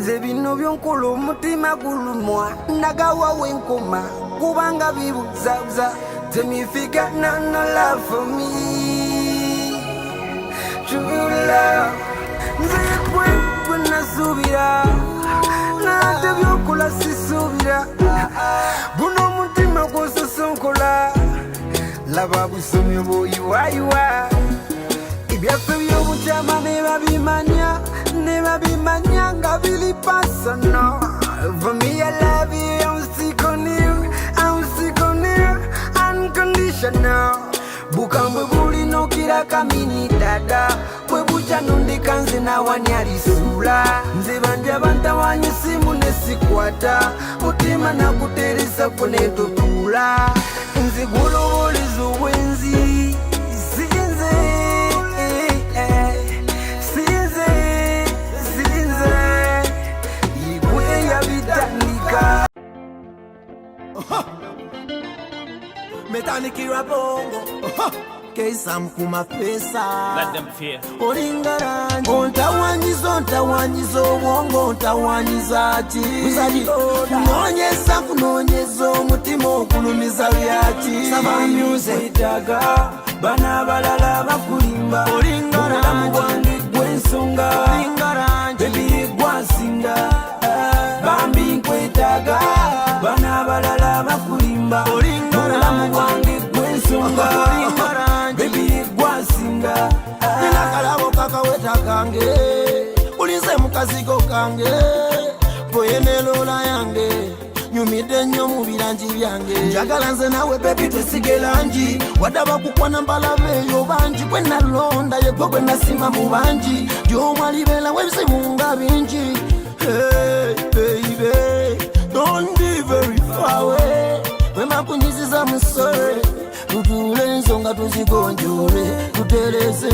Nze bino byonkola omutima gulumwa, ndagawa wenkoma kubanga bibuzabuza. Tell me if you got no, no love for me, true love. Nze gwe gwe nasuubira, nate byokola sisuubira. Guno omutima gwososonkola, laba busomyo bwoyiwayiwa. Ebyaffe by'obukyama ne babimanya, ne babimanya nga biri personal. For me, I love you, I'm stick on you, I'm stick on you, unconditional. Bukambwe bulina okira kamini dada, bwe bukya nundika nze nawanyalisula. Nze bandya bantawanya esimu nesikwata, mutima nakuteresa kwe netutuula. Nze gwolowoleza obwenzi, sinze, sinze, sinze igwe yabitandika. Metanikira bongo keisam kumapesa. Let them fear. Olinga rangi, ontawanyiza, ontawanyiza obwongo, ontawanyiza ki? Kunonyeza, kunonyeza omutima, okulumiza byaki? Saba music etaga bana abalala bakulimba. Olinga Obulamu rangi. bwange gwensonga. Olinga rangi. Baby, gwansinga, bambi nkwetaaga. Bana abalala bakulimba. Olinga Obulamu rangi. bwange gwensonga. Olinga rangi. Baby, gwansinga. Nina kalabo kakaweta kange, ulinze mukazigo kange, boye nelola yange, nyumidde nnyo mu birangi byange. Njagala nze nawe baby twesige langi, wadde bakukwana mbalabe eyo bangi. Gwe nalonda yegwe gwe nasima mu bangi, gy'omu alibeerawo ebizibu nga bingi. Hey, baby, don't be very far away. Bwe makunyiziza musore, tutuule ensonga tuzigonjole, tutereze.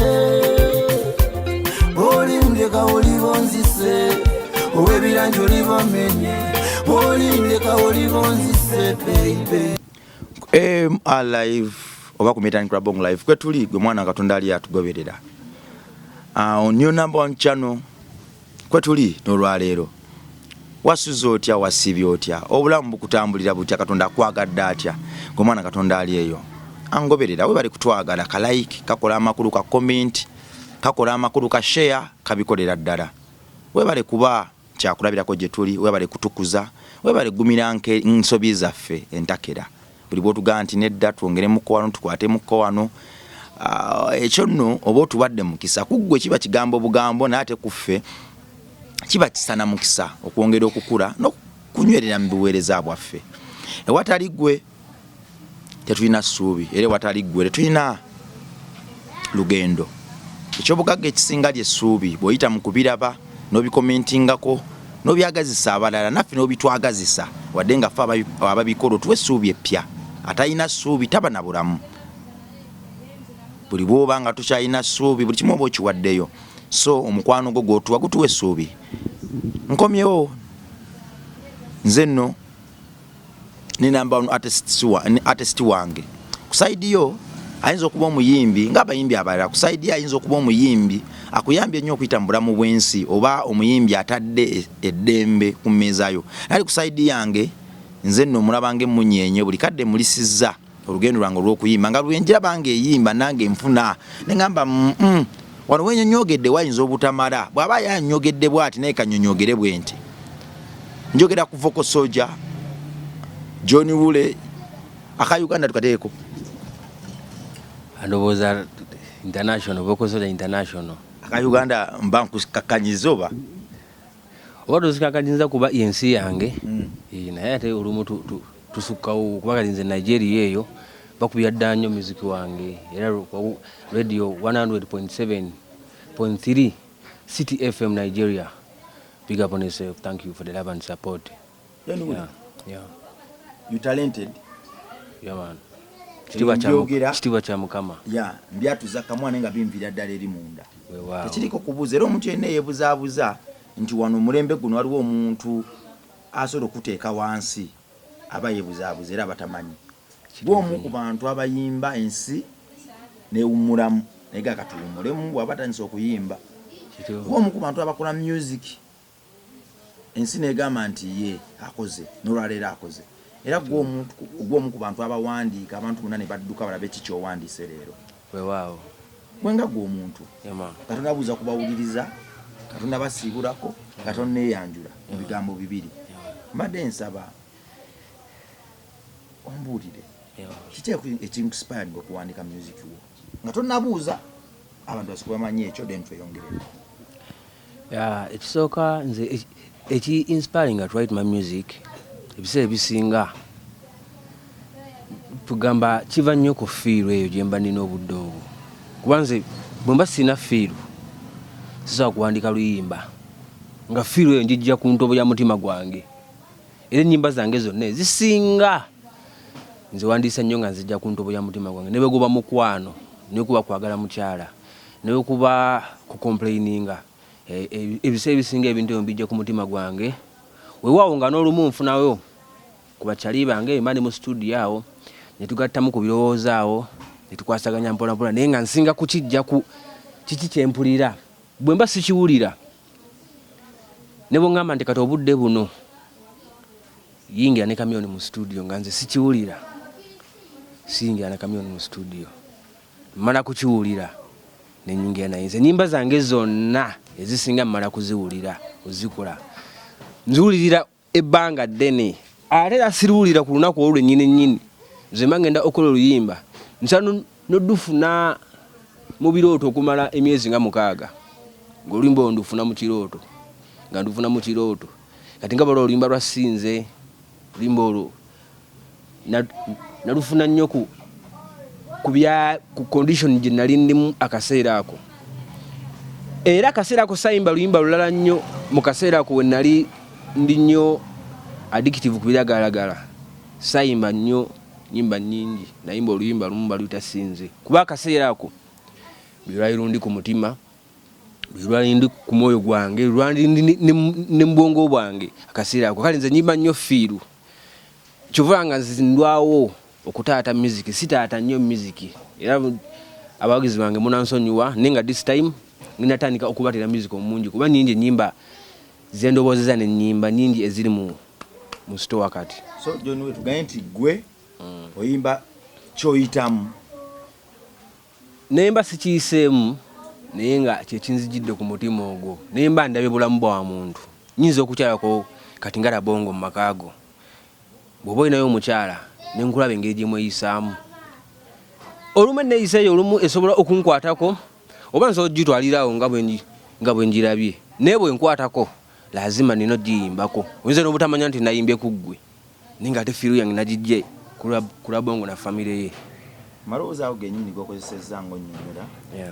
Olindeka olibonzise, ow'ebiranje olibamenye, olindeka olibonzise, baby. MR Live oba ku Metan Club Bongo Live kwetuli, gwe mwana Katonda ali atugoberera on new number one channel kwetuli n'olwaleero. Wasuze otya? Wasiibye otya? Obulamu bukutambulira butya? Katonda akwagadde atya, gwe mwana Katonda ali eyo angoberera? We bali kutwagala, ka like kakola amakulu, ka comment kakola amakulu, ka share kabikolera ddala. Webale kuba kyakulabirako gye tuli, webale kutukuza, webale gumira nsobi zaffe entakera. Buli bwotugamba nti nedda, twongeremuko wano, tukwatemuko wano. Ekyo nno oba otuwadde mukisa. Kuggwe kiba kigambo bugambo, naye ate kuffe kiba kisana mukisa okwongera okukula n'okunywerera mu buweereza bwaffe. Ewatali ggwe tetulina ssuubi, era ewatali ggwe tetulina lugendo. Ekyobugagga ekisinga lyessuubi. Bw'oyita mu kubiraba n'obikomentingako n'obyagazisa abalala, naffe n'obitwagazisa, wadde nga ffe ababikola, otuwa essuubi eppya. Atalina ssuubi taba na bulamu. Buli bw'oba nga tokyalina ssuubi, buli kimu oba okiwaddeyo. So omukwano gwo gw'otuwa gutuwa essuubi. Nkomyewo nze nno ne number one artist wange. Ku side yo ayinza okuba omuyimbi ng'abayimbi abalala, ku side yo ayinza okuba omuyimbi akuyambye ennyo okuyita mu bulamu bw'ensi, oba omuyimbi atadde eddembe ku mmeeza yo. Nali ku side yange nze nno omulaba ng'emmunyeenye buli kadde mulisizza olugendo lwange olw'okuyimba, nga lwenjiraba ng'eyimba nange nfuna ne ŋŋamba, wano wenyonyogedde wayinza obutamala. Bw'aba yanyogedde bw'ati, naye kanyonyogere bwe nti. Njogera ku Vocal Soldier John Wule. Aka Uganda tukateeko. Ndowooza international, Vocal Soldier international. Aka Uganda mba nkukakkanyiza oba? Oba tozikakkanyiza kuba yensi yange. Naye ate olumu tusukkawo, kuba kati nze Nigeria eyo bakubya dda nnyo music wange, era radio 100.7.3 City FM Nigeria. Big up on yourself. Thank you for the love and support. John Wule. Yeah. You talented. Yeah, man. Mbyogera. Kitiibwa kya Mukama. Ya mbyatuza kamwana nga binvira ddala eri munda. Weewaawo. Tekiriko kubuuza, era omuntu yenna eyebuzaabuza nti wano omulembe guno waliwo omuntu asobola okuteeka wansi, aba yebuzaabuza era abatamanyi. Gwomu ku bantu abayimba ensi newummulamu, naye ga katuwummulemu bw'aba atandise okuyimba. Kituufu. Gwomu ku bantu abakola music. Ensi negamba nti ye akoze, n'olwaleero akoze. Era gw'omu ku bantu abawandiika, abantu bonna ne badduka balabe ki kyowandiise leero. Weewaawo. Gwe nga gwe omuntu, Ema. Katonda abuuza kubawuliriza, Katonda basiibulako, Katonda neeyanjula mu bigambo bibiri. Mbadde nsaba ombuulire kiki ekinkuinspiringa okuwandiika music wo nga tonnabuuza abantu basooke bamanye ekyo, then tweyongereko. Yeah, ekisooka nze eki inspiring to write my music, ebiseera ebisinga tugamba kiva nnyo ku feel eyo gye mba nina obudde obwo, kuba nze bwe mba sirina feel sisobola kuwandika luyimba, nga feel eyo njijja ku ntobo ya mutima gwange. Era ennyimba zange zonna ezisinga nze wandiisa nnyo nga nzijja ku ntobo ya mutima gwange, ne bwe guba mukwano, ne kuba kwagala mukyala, ne bwe kuba kucomplaininga. Ebiseera ebisinga ebintu ebyo mbijja ku mutima gwange. Weewaawo nga n'olumu nfunayo ku bakyali bange, mba ndi mu studio awo ne tugattamu ku birowoozo awo ne tukwasaganya mpola mpola, naye nga nsinga kukijja ku kiki kye mpulira. Bwe mba sikiwulira, ne bwe ŋŋamba nti kati obudde buno yingira ne Chameleone mu studio, nga nze sikiwulira, siyingira ne Chameleone mu studio. Mmala kukiwulira ne nyingira naye. Nze ennyimba zange zonna ezisinga mmala kuziwulira, ozikola nziwulirira ebbanga ddene, ate era siriwulira ku lunaku olwo lwennyini nnyini. Nze mba ngenda okukola oluyimba, nsa nodufuna mu birooto okumala emyezi nga 6, ng'oluyimba olwo ndufuna mu kirooto, nga ndufuna mu kirooto. Kati nga bala oluyimba lwa Sinze, oluyimba olwo nalufuna nnyo ku condition gye nali ndimu akaseera ako. Era akaseera ako sayimba luyimba lulala nnyo mu kaseera ako we nali ndi nnyo addictive ku biragalalagala. Sayimba nnyo nyimba nnyingi, nayimba oluyimba lumu baluyita Sinze, kuba akaseera ako lwe lwali lundi ku mutima, lwe lwali ndi ku mwoyo gwange, lwali ndi ne mu bwongo bwange akaseera ako. Kale nze nyimba nnyo feel, kyova nga nze ndwawo okutaata music, sitaata nnyo music. Era abawagizi bange munansonyiwa, naye nga this time ngenda tandika okubateera music omungi, kuba nyingi ennyimba zendowoozeza n'ennyimba nyingi eziri mu store kati. So John we, tugambe nti gwe oyimba kyoyitamu? Naye mba sikiyiseemu, naye nga kyekinzijidde ku mutima ogwo, naye mba ndabye bulamu bwa muntu. Nyinza okukyalako kati nga Rabongo mu maka go, bw'oba olinayo omukyala ne nkulaba engeri gye mweyisaamu, olumu enneeyisa eyo olumu esobola okunkwatako, oba nsobola okugitwalira awo nga bwe ngirabye, naye bwe nkwatako lazima nina ogiyimbako. Oyinza n'obutamanya nti nayimbye ku ggwe, naye ng'ate feel yange nagijje ku Rabongo na famire ye. Malowoozi ago gennyini gokozesezza ng'onnyonnyola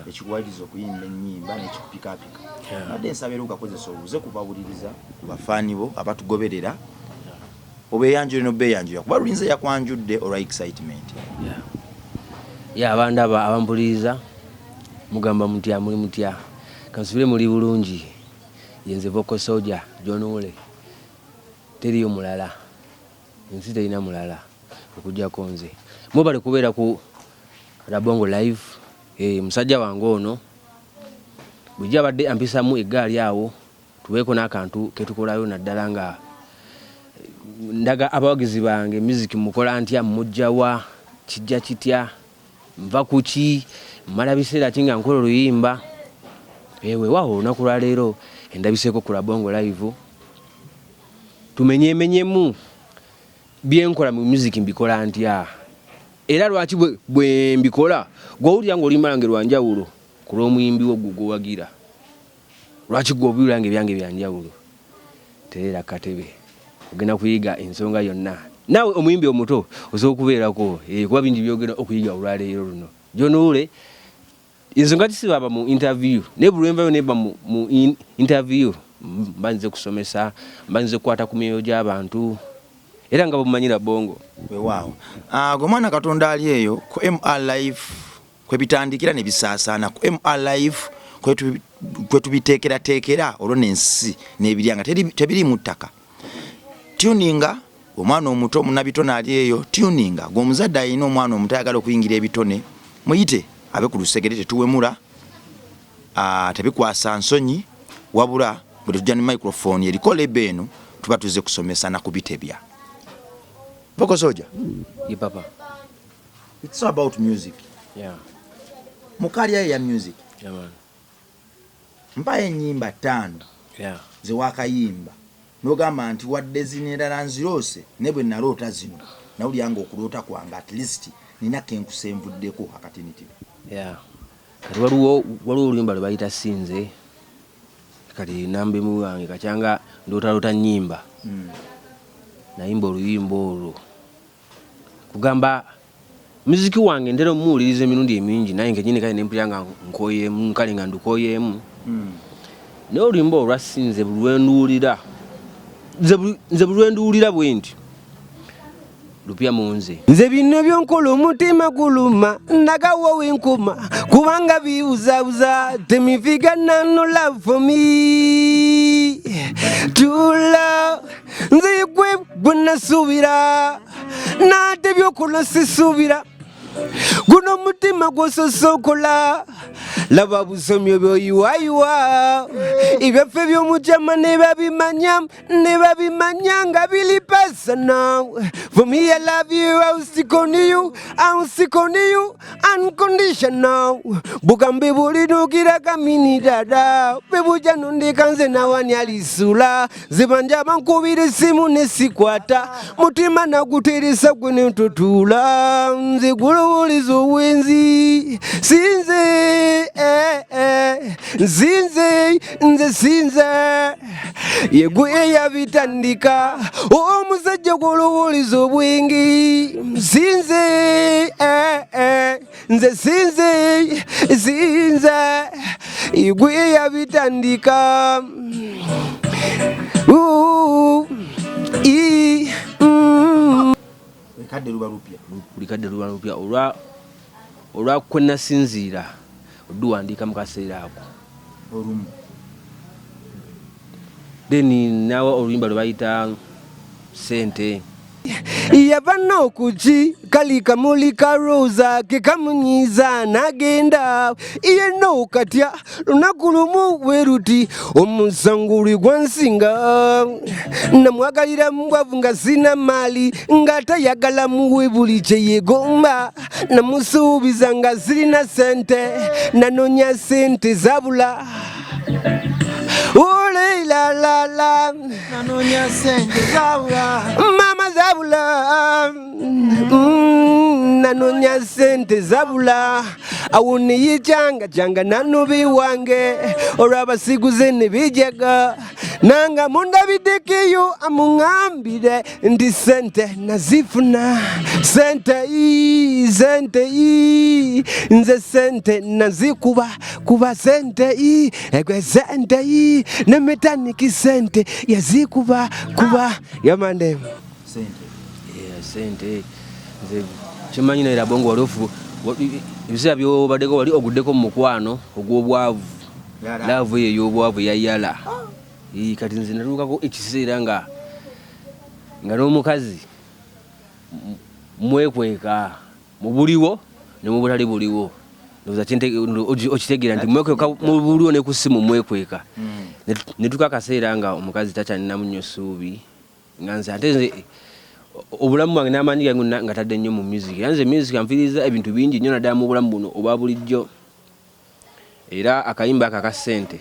ekikuwaliriza okuyimba ennyimba n'ekikupikaapika. Mbadde nsaba era ogakozesa obuuze kubawuliriza, ku bafaani bo abatugoberera, obeeyanjule n'obeeyanjulira, kuba lulinze yakwanjudde olwa excitement. Ya, abandaba, abampuliriza, mugamba mutya? Muli mutya? Kansubire muli bulungi. Yenze Vocal Soldier John Wule, teriyo mulala, ensi terina mulala okuggyako nze. Mwebale kubeera ku Rabongo Live. Musajja wange ono bulijjo abadde ampisamu eggaali awo tubeeko n'akantu ketukolayo, naddala nga ndaga abawagizi bange music mukola ntya, mujjawa, kijja kitya, nva kuki, mmala biseera ki nga nkola oluyimba. Weewaawo olunaku lwaleero endabiseeko ku Rabongo Live, tumenyeemenyemu byenkola mu music, mbikola ntya, era lwaki bwe mbikola. Gw'owulira ng'oluyimba lwange lwanjawulo ku lw'omuyimbi wo gwe gwowagira, lwaki gwe obiwulira nga ebyange byanjawulo? Tereera katebe, ogenda kuyiga ensonga yonna. Naawe omuyimbi omuto osobola okubeerako, kuba bingi byogenda okuyiga olwaleero luno. John Wule, ensonga tisibaba mu interview, naye buli lwenvayo neba mu interview mba nze kusomesa, mba nze kukwata ku myoyo gy'abantu, era nga bwemumanyira Bongo. Weewaawo. Gwe mwana Katonda ali eyo ku MR Live kwe bitandikira ne bisaasaana, ku MR Live kwe tubiteekerateekera, olwo n'ensi n'ebirya nga tebiri mu ttaka. Tuninga omwana omuto munnabitone ali eyo, tuninga gwe omuzadde alina omwana omuto ayagala okuyingira ebitone, muyite abe ku lusegere. Tetuwemula, tebikwasa nsonyi, wabula Bwe tujja ne microphone eriko label eno, tuba tuze kusomesa na kubitebya. Vocal Soldier. Ye papa. It's all about music. Mu career ya music, Yeah, man. mpayo ennyimba 5 ze wakayimba n'ogamba nti wadde zino endala nziroose, ne bwe naloota zino nawulira nga okuloota kwange at least nina kenkusenvuddeko akatinitini. Yeah. Kati waliwo oluyimba lwe bayita Sinze. Kati namba emu wange kacyanga ndootaloota nnyimba. Nayimba oluyimba olwo kugamba muziki wange ntera omuwuliriza emirundi emingi, naye nkenyini kale nempulira nga nkoyeemu, kale nga ndukoyeemu. Naye oluyimba olwa Sinze buli lwenduwulira, nze buli lwenduwulira bwe nti lupya mu nze. Nze bino byonkola omutima guluma, nagawa wenkoma kubanga bibuzabuza temifigana. No love for me, true love. Nze gwe gwe nasuubira, nate byokola sisuubira. Guno omutima gwososokola, laba busomyo byoyiwayiwa. Ebyaffe by'omukyama ne babimanya, ne babimanya nga biri personal. For me, I love you, I will stick on you, I will stick on you unconditional. Bugambe bulinukira kamini dada bebuja nondeka nze nawanyalisula zibanja bankubira esimu nesikwata mutima naguteresa gwe nentutuula nze gulowoleza obwenzi. Sinze, eh, eh, nzinze, nze sinze yegwe eyabitandika omusajja gwolowoleza obwengi. Sinze, eh, eh, nze sinze, sinze igwe eyabitandika. Ooh, i. Ekadde luba lupya. Buli kadde luba lupya olwa kwe nasinziira oduwandiika mu kaseera ako. Olumu. Then nawe oluyimba lwe bayita Sente. Yava n'okuki kali kamuli ka rosa kekamunyiiza n'agenda ye nookatya lunaku lumu bwe luti omusanguli gwansinga. Namwagalira mubwavu nga sina maali, nga tayagala muwe buli kye yeegomba. Namusuubiza nga sirina sente, nanonya sente zabula. Ulilalala. Nanonya sente zabula. Mama zabula. Nanonya sente zabula, awo niyijanga janga nanubi wange olwabasiguze nebijaga nanga mundabidekeyo amuŋambire nti sente nazifuna. Sente ii, sente ii, nze sente nazikuba kuba sente ii, egwe sente ii nemetaniki sente yazikuba kuba yamande. Sente. Yeah, sente nze kimanyi naye Rabongo wali ofu ebiseera byobaddeko wali oguddeko mu mukwano ogw'obwavu. Yala. Love eyo ey'obwavu eyayala. Ii, kati nze natuukako ekiseera nga n'omukazi mwekweka mu buliwo ne mu butali buliwo. Ndowooza okitegeera nti mwekweka mu buliwo ne ku ssimu mwekweka. Ne tuuka akaseera nga omukazi takyalinamu nnyo ssuubi nga nze, ate nze obulamu bwange n'amaanyi gange gonna nga tadde nnyo mu music, era nze music anfiiriza ebintu bingi nnyo naddala mu bulamu buno obwa bulijjo. Era akayimba ako aka Ssente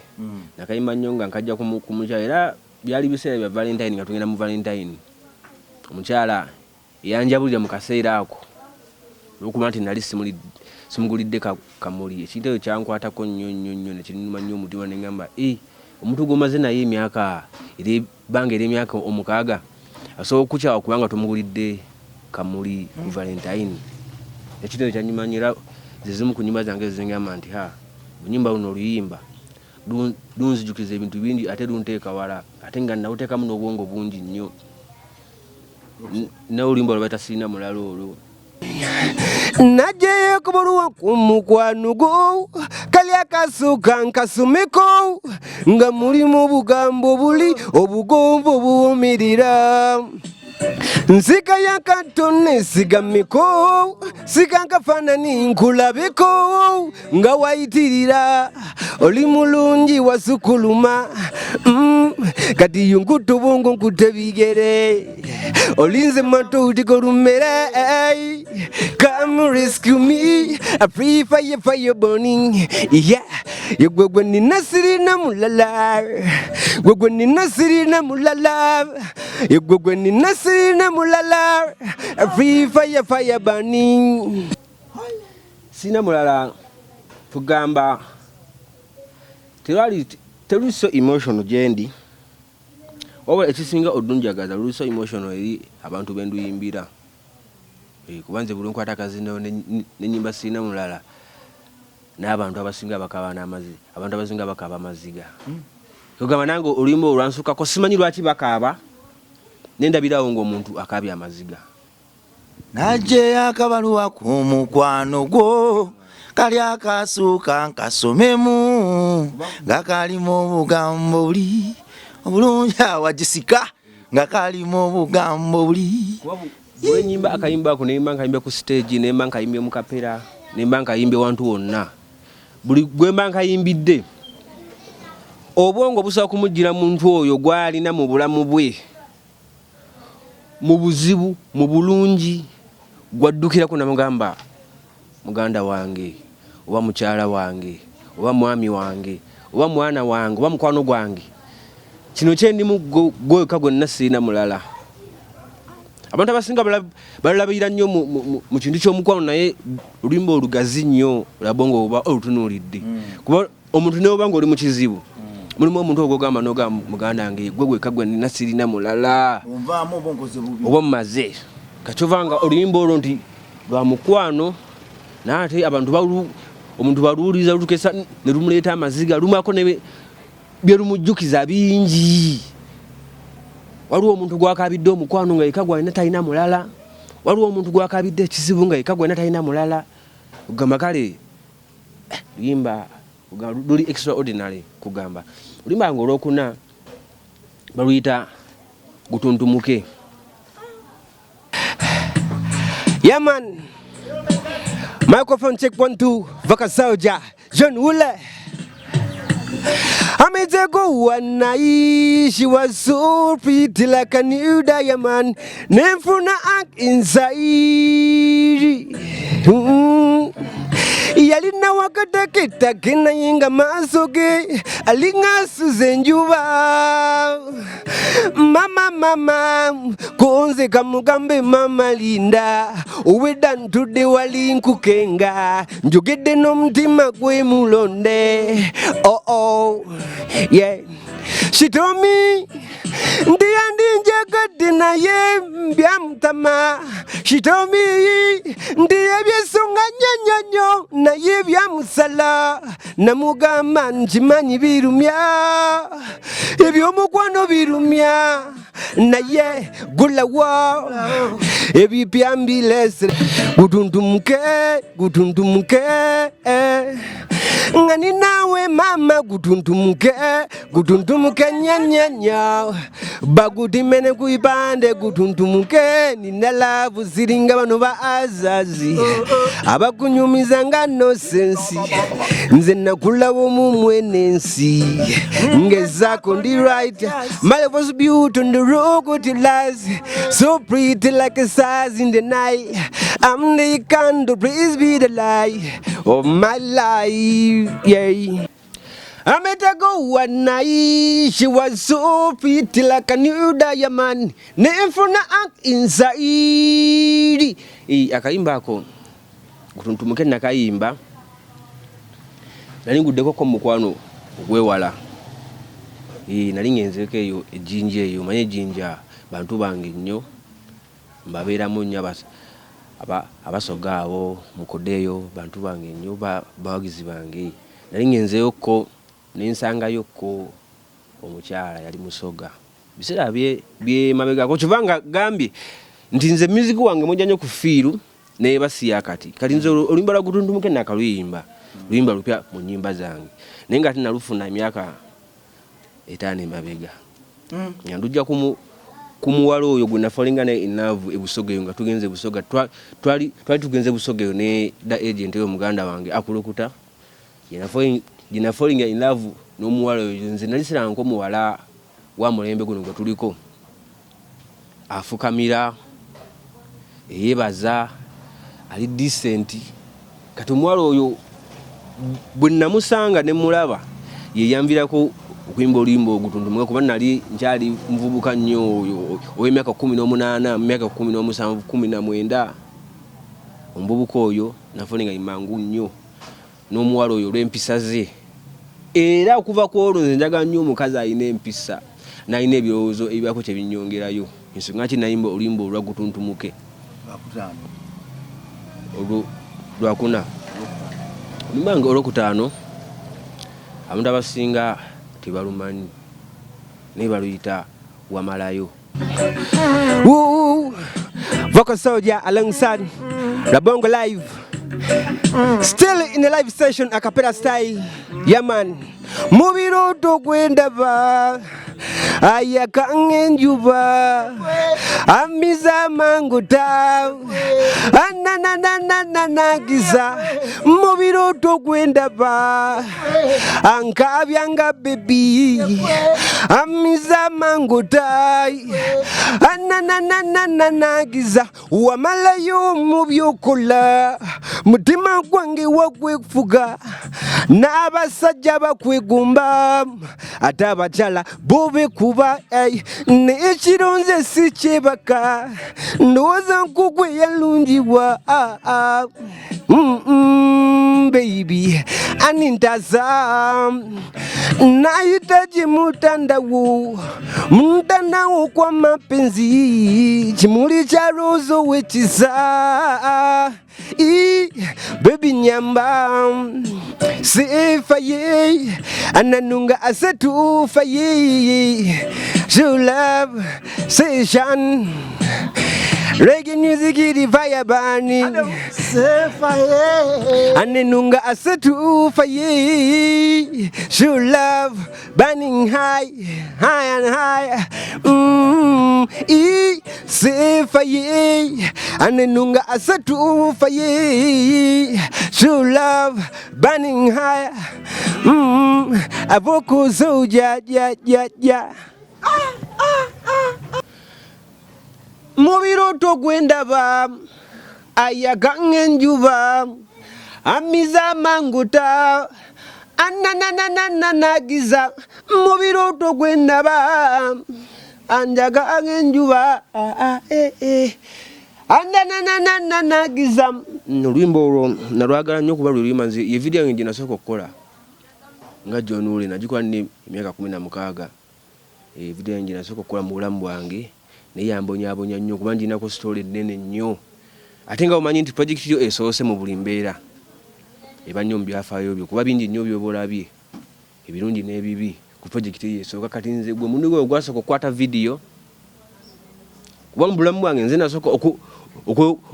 nakayimba nnyo nga nkajja ku mukyala, era byali biseera bya Valentine nga tugenda mu Valentine. Omukyala eyanjabulira mu kaseera ako olwokuba nti nali simugulidde kamuli, ekintu ekyo kyankwatako nnyo nnyo nnyo nekinnuma nnyo omutima, neŋŋamba e omuntu gw'omaze naye emyaka ebbanga ery'emyaka 6 asobola okukukyawa kubanga tomugulidde kamuli ku Valentine. Ekintu ekyo kyanyuma nnyo, era ze zimu ku nnyimba zange ezo zengamba nti ha onyimba luno oluyimba lunzijukiza ebintu bingi ate lunteeka wala ate nga nawuteekamu n'obwongo bungi nnyo. N'oluyimba lwe bayita Sirina Mulala olwo. Najeyo kubuluwa ku mukwano gwo kali akasuka nkasumeko nga mulimu obugambo buli obugonvu obuwumirira. Nsika ya katone sigamiko sika nkafaanani nkulabeko nga wayitirira oli mulungi wasukuluma kati yunkutubungu nkute bigere olinze matuutiko lumere. Come rescue me, a free fire, fire burning, yeah. Gwe gwe nina sirina mulala, gwe gwe nina sirina mulala, gwe gwe nina sirina mulala, a free fire, fire burning. Sina mulala tugamba terwali teruli so emotional gyendi, wabula ekisinga odunjagaza luli so emotional eri abantu benduyimbira. Kuba nze buli nkwata akazino nenyimba sirina mulala, n'abantu abasinga bakaba n'amazi, abantu abasinga bakaba amaziga. Kugamba nange oluyimba olwansukako simanyi lwaki bakaaba, nendabirawo ng'omuntu akaabye amaziga. Najje akabaluwa ku mukwano gwo kali akasuuka nkasomemu nga kalimu obugambo buli obulungi awagisika nga kalimu obugambo buli. Bwenyimba akayimba ako nemba nkayimbye ku stage, nemba nkayimbye mu kapera, nemba nkayimbye wantu wonna, buli gwemba nkayimbidde obwongo busobola kumujjira muntu oyo gwalina mu bulamu bwe, mu buzibu, mu bulungi, gwaddukirako namugamba muganda wange oba mukyala wange oba mwami wange oba mwana wange oba mukwano gwange, kino kyendimu gweka gwenna sirina mulala. Abantu abasinga balabirira nnyo mu kintu ky'omukwano, naye oluyimba olugazi nnyo olabongo oba olutunuulidde, kuba omuntu neoba nga oli mu kizibu mulimu omuntu ogwogamba nogamba muganda wange gwe gweka gwe nina sirina mulala, oba mumaze kakyova nga oluyimba olwo nti lwa mukwano, naye ate abantu omuntu baluwuliriza lutukesa ne lumuleeta amaziga, lumako byerumujjukiza bingi. Waliwo omuntu gwakabidde omukwano nga yeka gwalina talina mulala, waliwo omuntu gwakabidde ekizibu nga yeka gwalina talina mulala. Kugamba kale luyimba luli extraordinary. Kugamba oluyimba nga olwokuna baluyita gutuntumuke. Yeah man, microphone check 1 2, Vaka Soldier John Wule. I met a girl one night, she was so pretty like a new diamond. Nenfuna act inside. Yalina wakataketake naye nga maaso ge alinga asuza enjuba. Mama mama kunze kamugambe mama Linda, owedda ntudde wali nkukenga, njogedde n'omutima gwe mulonde. Oh oh yeah. She told me nti yandinjagadde naye byamutama. She told me nti ebyensonga nnyo nnyo nnyo naye byamusala. Namugamba nkimanyi birumya, ebyomukwano birumya, naye gulawo ebipya mbilese. Gutuntumuke gutuntumuke nga ninawe mama, gutuntumuke gutuntumuke nyanyanya bagutimene kuipande gutuntumuke. Nina love ziringa bano ba azazi abakunyumiza nga nonsense, nze nakulaba omumwe n'ensi ngezaako ndi right. My love was built on the rock of lies, so pretty like a stars in the night. I'm the candle, please be the light of my life, yeah. I met her go one night, she was so pretty like a new diamond. Nenfuna act inside. Akayimba ako gutuntumuke nakayimba nali nguddeko ko mukwano ogwewala. Nali ngenzeko eyo ejjinja eyo, manye ejjinja bantu bange nnyo mbabeeramu nnyo, abasoga abo mukodeeyo bantu bange nnyo, bawagizi bange. Nali ngenzeyo ko nensangayo ko omukyala yali musoga biseera byemabegako, kyova nga gambye nti nze music wange mujja nnyo ku feel neyebasiya kati. Kati nze oluyimba lwa gutuntumuke nakaluyimba luyimba lupya mu nnyimba zange, naye nga ate nalufuna emyaka 5 emabega nga ndujja Ku muwala oyo gwe nafallinga naye in love e Busoga eyo, nga tugenze Busoga, twali tugenze Busoga eyo ne da agent oyo muganda wange akulukuta, gye nafallinga in love n'omuwala oyo. Nze nali sirangako muwala wa mulembe guno gwe tuliko, afukamira, eyebaza, ali decent. Kati omuwala oyo bwe namusanga ne mulaba, yeyanvirako okuyimba oluyimba ogutuntumuka, kuba nali nkyali muvubuka nnyo oyo ow'emyaka 18, myaka 17, 19. Omuvubuka oyo nafallinga mangu nnyo n'omuwala oyo olw'empisa ze. Era okuva ku olwo nze njagala nnyo omukazi alina empisa n'alina ebirowoozo ebibaako kye binyongerayo. Ensonga ki nayimba oluyimba olwa Gutuntumuke olwo lwakuna. Oluyimba nga olwokutaano abantu abasinga tebalumanyi, naye baluyita Wamalayo. Woo, Vocal Soldier alongside Rabongo Live. Still in the live session, a cappella style. Yeah, man. Mu birooto gwendaba ayaka ng'enjuba, amiza amanguta anananananagiza. Mu birooto gwendaba ankaabya nga baby, amiza amanguta anananananagiza. Wamalayo mu byokola, mutima gwange wagwefuga, n'abasajja bakwegomba, ate abakyala bobekuba. Nekiro nze si kyebaka, ndowooza nkugwe yalungibwa. Ah, ah. Baby anintaza, nahitaji mutandao, mtandao kwa mapenzi, chimuli cha rozo wechisa. I, baby nyamba sifa ye ananunga asetufa ye. True love session, reggae music iri fire burning. Sefa ye. Anenunga asetufa ye. True love burning high, high and high. I sifa ye anenunga asetufa ye. True love burning high. Avoko soldier, yeah. Mu birooto gwendaba ayaga ng'enjuba, amiza amanguta anananananagiza. Mu birooto gwendaba anjaga ng'enjuba, ah, ah, eh, eh. Anananananagiza. Oluyimba olwo nalwagala nnyo kuba lwe luyimba nze ye video yange gye nasooka okukola nga John Wule. Nagikola nina emyaka 16. Video yange gye nasooka okukola mu bulamu bwange, naye yambonyaabonya nnyo kuba nginako story ennene nnyo. Ate nga omanyi nti project yo esoose mu buli mbeera eba nnyo mu byafaayo byo, kuba bingi nnyo byoba olabye ebirungi n'ebibi ku project eyo esooka. Kati nze gwe mulundi gwe gwasooka okukwata video, kuba mu bulamu bwange nze nasooka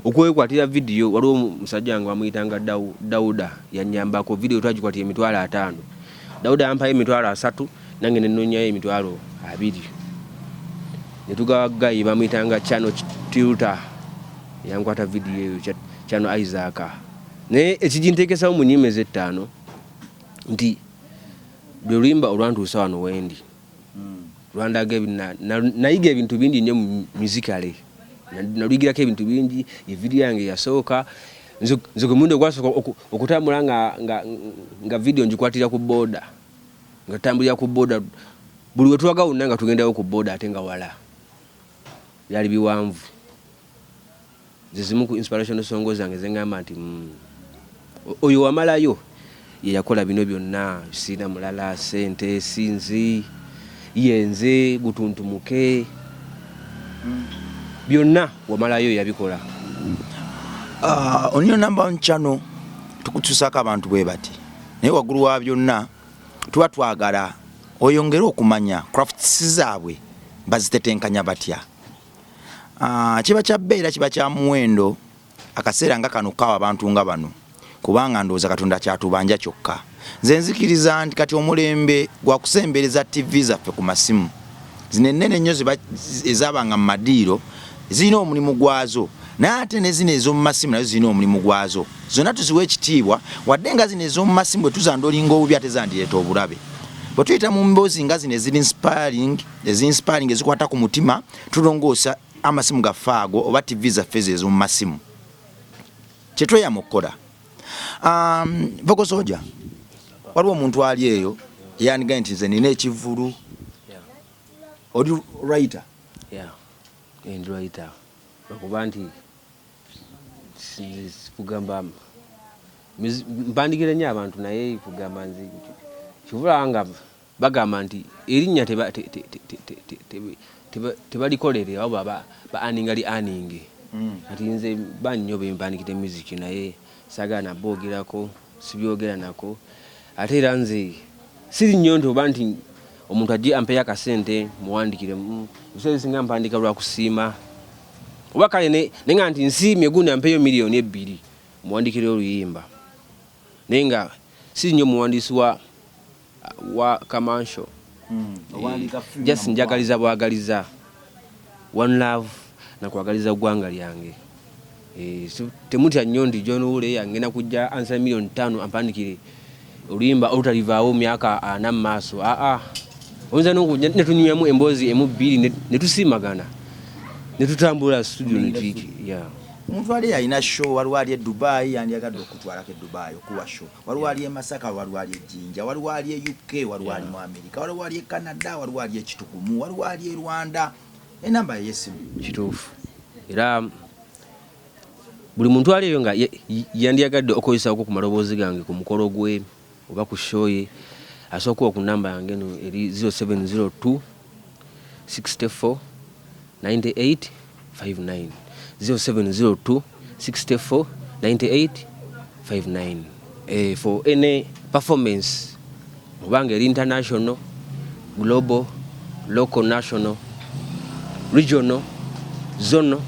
okwekwatira video. Waliwo musajja wange bamuyitanga Dauda, yanyambako. Video twagikwatira 50,000. Dauda yampayo 30,000, nange nenonyayo 20,000 netugawa guy bamuyitanga Chano Tilta, yankwata video eyo, Chano Isaac. Naye ekiginteekesawo mu nyimba ezettaano nti lwe luyimba olwantuusa wano wendi, lwandaga nayiga ebintu bingi nnyo mu musically, naluyigirako ebintu bingi. Ye video yange yasooka. Nze gwe mulundi ogwasooka okutambula nga video ngikwatira ku boda, nga tutambulira ku boda buli we tulaga wonna, nga tugendayo ku boda ate nga wala byali biwanvu. Nze zimu ku inspiration song zange zeŋŋamba nti oyo wamalayo ye yakola bino byonna, siina mulala, sente sinzi yenze, gutuntumuke, byonna wamalayo yabikola. On your number one channel tukutusaako abantu bwe bati, naye waggulu wa byonna tuba twagala oyongere okumanya crafts zaabwe bazitetenkanya batya. Kiba kya bbeera, kiba kya muwendo akaseera nga kano kawa abantu nga bano, kubanga ndowooza Katonda kyatubanja kyokka. Nze nzikiriza nti kati omulembe gwa kusembereza TV zaffe ku masimu. Zino ennene ennyo ezaabanga mu madiiro zirina omulimu gwazo, naye ate ne zino ez'omu masimu nazo zirina omulimu gwazo. Zonna tuziwe ekitiibwa, wadde nga zino ez'omu masimu bwe tuzandolinga obubi ate zandireeta obulabe. Bwe tuyita mu mboozi nga zino eziri inspiring, ezi-inspiring ezikwata ku mutima, tulongoosa amasimu gaffe ago oba ttivi zaffe ezo ez'omu masimu. Kye tweyama okukola. Vocal Soldier, waliwo omuntu ali eyo eyandigaye nti nze nina ekivvulu, oli writer? Yeah, ndi writer, lwakuba nti kugamba mpandikira nnyo abantu, naye kugamba nze kivula nga bagamba nti erinnya tebalikolere oba ba aninga li aninge. Kati nze bannyo bempandikidde music, naye saagala naboogerako, sibyogera nako. Ate era nze siri nnyo nti oba nti omuntu ajje ampeyo akasente muwandikire. Ebiseera ebisinga mpandika lwa kusiima, oba kale naye nga nti nsiimye gundi ampeyo 2 million muwandikire oluyimba, naye nga siri nnyo muwandiisi wa commercial. Just njagaliza bwagaliza one love nakwagaliza ggwanga lyange. Temutya nnyo nti John Wule angenda kujja ansa 5 million ampandikire oluyimba olutalivaawo myaka 40 mu maaso. Aa, oyinza nokujja netunyumyamu emboozi emu bbiri netusiimagana netutambula studio netiki, yeah. Omuntu ali alina show, waliwo ali e Dubai yandyagadde okutwalako e Dubai okuwa show, waliwo ali e Masaka, waliwo ali e Jinja, waliwo ali e UK, waliwo ali mu America, waliwo ali e Canada, waliwo ali e Kitugumu, waliwo ali e Rwanda. Enamba yesimu? Kituufu, era buli muntu ali eyo nga yandyagadde okozesako ku maloboozi gange ku mukolo gwe oba ku show ye, asobola okuba ku namba yange eno eri 0702 64 98 59, 0702 64 98 59, for any performance obanga eri international, global, local, national, regional, zonal,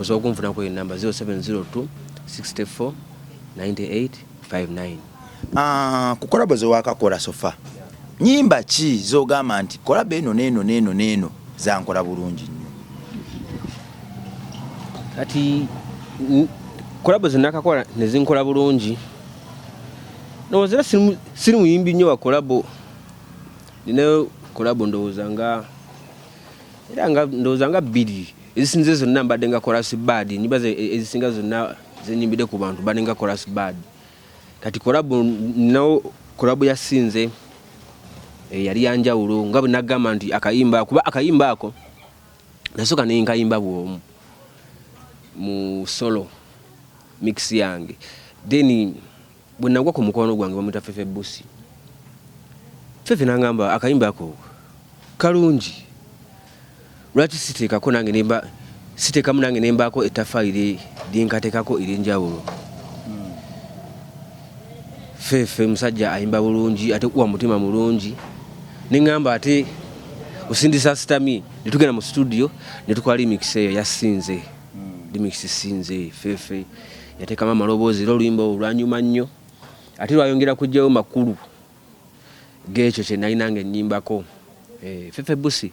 osobola okunfunako enamba 0702 64 98 59. Ah, ku collabo zewakakola so far, nyimba ki zogamba nti collabo eno neeno neeno neeno zankola bulungi nnyo? Kati collabo zenakakola nezinkola bulungi, ndowooza era siri muyimbi nnyo wa collabo. Ninayo collabo ndowooza nga era nga ndowooza nga bbiri ezisinze zonna mbadde nga chorus bad. Nyimba ezisinga zonna zenyimbidde ku bantu mbadde nga chorus bad. Kati collabo ninawo collabo yasinze, yali yanjawulo nga bwe nagamba nti akayimba, kuba akayimba ako nasooka nenkayimba bwomu mu solo mix yange, then bwe nagwa ku mukwano gwange bamwita Fefe Busi, Fefe nangamba akayimba ako kalungi, lwaki siteekako nange nemba siteekamu nange nembaako ettafaali lyenkateekako eryenjawulo. Fefe musajja ayimba bulungi ate wa mutima mulungi, neŋŋamba ate osindisa sitami, netugenda mu studio netukola remix eyo yasinze, remix sinze. Fefe yateekamu amaloboozi era oluyimba olwo lwanyuma nnyo, ate lwayongera kugyayo makulu gekyo kye nalina nga ennyimbako. Fefe Busi,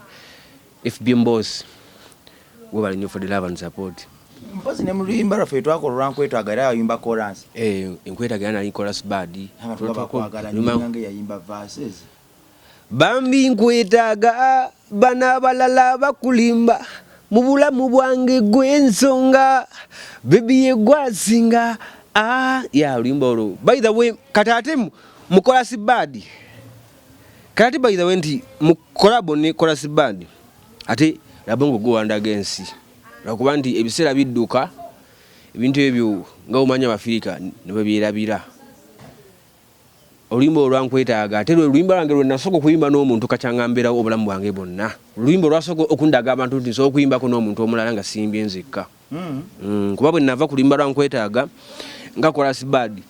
FBM boss, webale nnyo for the love and support. Mpozi ne mu luyimba lwaffe twakola olwankwetaaga era yayimba chorus. Enkwetaaga era nali chorus bad. Abantu nga bakwagala nnyo nga yayimba verses. Bambi nkwetaaga, bano abalala bakulimba, mu bulamu bwange gw'ensonga, baby ye gwasinga. Ah, ya oluyimba olwo by the way kati ate mu chorus bad, kati ate by the way nti mu collabo ne chorus band ate Labongo gwe wandaga ensi, lwakuba nti ebiseera bidduka, ebintu ebyo nga omanyi Abafirika ne babyerabira. Oluyimba olwo lwankwetaaga ate lwe luyimba lwange lwe nasooka okuyimba n'omuntu kacyanga mbeerawo obulamu bwange bwonna. Oluyimba olwasooka okundaga abantu nti nsobola okuyimbako n'omuntu omulala nga siyimbye nzekka. Kuba bwe nava ku luyimba lwa nkwetaaga nga chorus bad,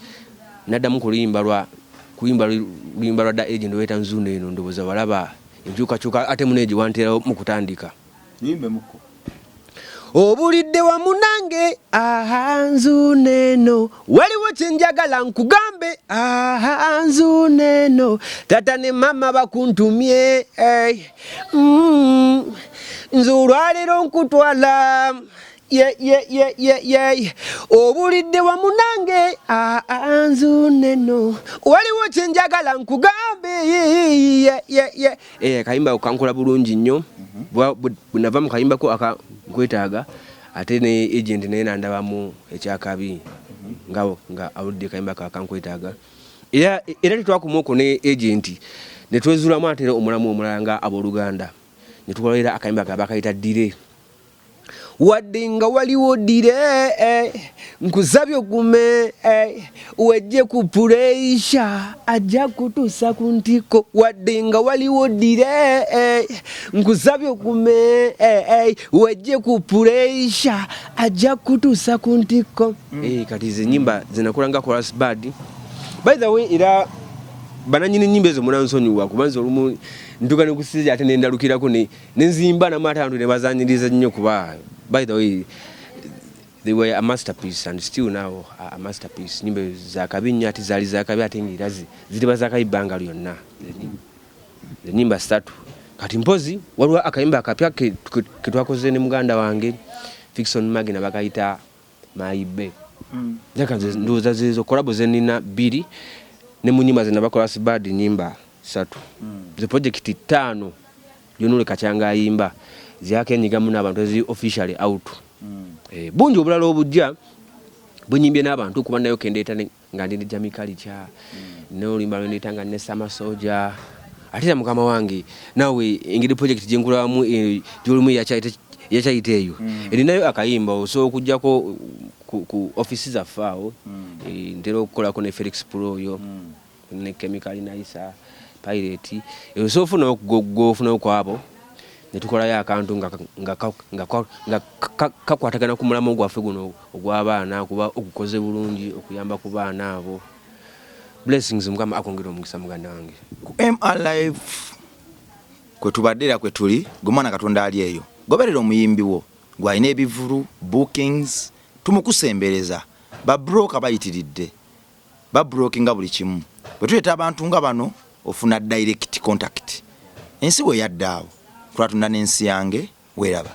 naddamu kuluyimba lwa kuyimba luyimba lwa Da Agent lweta Nzuno eno. Ndowooza walaba enkyukakyuka ate muneegi wanteerawo mu kutandika. Luyimbe mukko. Obulidde wamu nange, aha, nzuuneno. Waliwo kyenjagala nkugambe, aha, nzuuneno. Tata ne mama bakuntumye, hey. Nze olwaleero nkutwala, ye ye ye ye ye. Obulidde wamu nange, aha, nzuuneno. Waliwo kyenjagala nkugambe, ye ye ye. Kayimba kankola bulungi nnyo. Bwe nava mu kayimbako aka nkwetaaga, ate ne agent naye nandabamu ekyakabi nga awulidde kayimba ka kankwetaaga. Era tetwakoma okwo ne agent, ne twezulamu ate era omulamu omulala nga abooluganda, ne tukola era akayimba ka bakayita Dire. Wadde nga waliwo dire, nkusabye ogume, wejje ku pressure, ajja kutuusa ku ntiko. Wadde nga waliwo dire, nkusabye ogume, wejje ku pressure, ajja kutuusa ku ntiko. Kati ze nyimba zenakola nga chorus band. By the way, era bananyini nyimba ezo munansonyiwa, kuba nze olumu ntuuka ne kusiza ate nendalukirako nenzimba namu ate abantu ne bazanyiriza nnyo, kuba by the way they were a masterpiece and still now a masterpiece. Nyimba zakabi nnyo, ate zaali zakabi, ate nga era ziriba zakabi bbanga lyonna. Enyimba ssatu. Kati mpozi waliwo akayimba akapya ke twakoze ne muganda wange Fixon Magina, bakayita Mayibe. Njaka nze ndowooza zezo collabo zenina bbiri, ne mu nyimba zena bakola sibad nyimba ssatu. Ze project ttaano John Kacyanga ayimba zyakenyigamu n'abantu ezi officially out. Bungi obulala obujja bunyimbye n'abantu, kuba nayo kendeeta nga ndi ne Jamie Culture, n'oluyimba lwendeeta nga ne Sama Soja. Ate era mukama wange naawe, engeri project gyenkulabamu, gyolimu eyakyayita eyo, erinayo akayimba osobola okugjako ku ofisi zaffe awo. Ntera okukolako ne Felix Pro oyo ne Chemical Naisa Pirate. Osobola ofunayo gofunayo kwabo netukolayo akantu nga kakwatagana ku mulamu gwaffe guno ogw'abaana, kuba ogukoze bulungi okuyamba ku baana abo. Blessings, Mukama akwongera omukisa, muganda wange. Ku MR Live kwe tubadde era kwe tuli. Gwe mwana Katonda ali eyo, goberera omuyimbi wo gw'alina ebivulu bookings, tumukusembereza. Ba broker bayitiridde, babrokinga buli kimu. Bwe tuleeta abantu nga bano, ofuna direct contact. Ensi bwe yadda awo, tulatunda n'ensi yange weeraba.